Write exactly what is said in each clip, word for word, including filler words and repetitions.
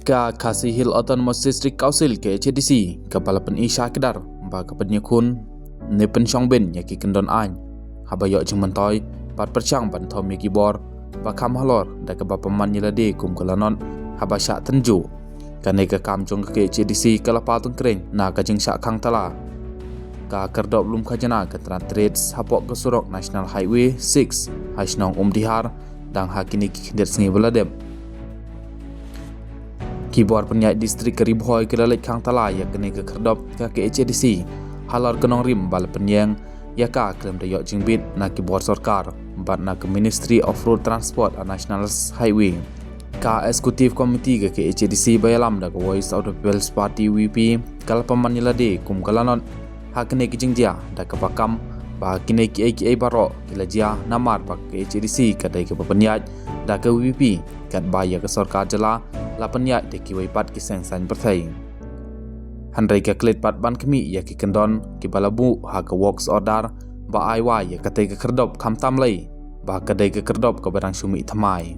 Ka Khasi Hills Autonomous District Council, K H A D C, kaba la pyni shakdar ba ka pynïakhun ne pynshong beiñ ïa ki kyndon aiñ haba ïoh jingmyntoi bad pyrshang ban thom ïa ki bor ba kham halor da kaba pynman ïa lade kum ka lanot haba shah tynjuh. Kane ka kam jong ka K H A D C ka la paw tyngkreiñ na ka jingshah khang tala ka kyrdop lum khajna ka Trans Trades hapoh ka surok National Highway six ha shnong Umdihar dang ha kine ki khyndiat sngi ba la dep. Ki bor pynïaid District ka Ri Bhoi ki la leit khang tala ïa kane ka kyrdop ka K H A D C halor ka nongrim ba la pynïeng ïa ka khlem da ïoh jingbit na ki bor sorkar bad na ka Ministry of Road Transport and National Highway. Ka Executive Committee ka K H A D C ba ïalam da ka Voice of the People's Party, V P, ka la pynman ïa lade kum ka lanot ha kine ki jingjia da kaba kam ba kine kiei kiei baroh ki la jia namar ba ka K H A D C ka dei kaba pynïaid da ka V P, katba ïa ka sorkar jylla la pynïaid da kiwei pat ki seng saiñ pyrthei. Hynrei ka klet pat ban khmih ïa ki kyndon kiba la buh ha ka works order ba ai wai ïa katei ka kyrdop khamtam lei ba ka dei ka kyrdop kaba dang shu mih thymmai.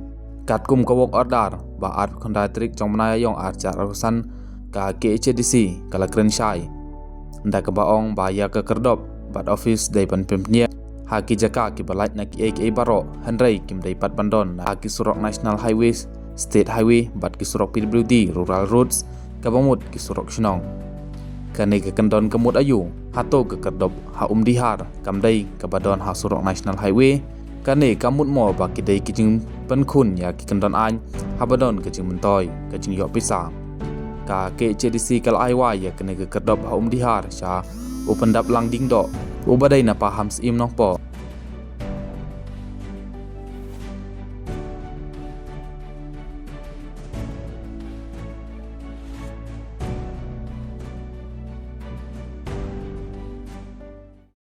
Katkum ka work order ba arphew khyndai tarik jong u bnai Ïaïong arhajar arphew san, ka K H A D C ka la kren shai da kaba ong ba ïa ka kyrdop bad office dei ban pynpynïeng ha ki jaka kiba lait na kiei kiei baroh, hynrei kim dei pat ban don ha ki surok National Highways, State Highway bad ki surok P W D, Rural Roads, kaba mut ki surok shnong. Kane ka kyndon ka mut aïu? Hato ka kyrdop ha Umdihar kam dei kaba don ha surok National Highway? Kane ka mut mo ba ki dei ki jingpynkhun ïa ki kyndon aiñ haba don ka jingmyntoi, ka jingïoh pisa? Ka K H A D C ka la ai wai ïa kane ka kyrdop ha Umdihar sha u Pyndaplang Diengdoh, uba dei na Pahamsyiem Nongpoh,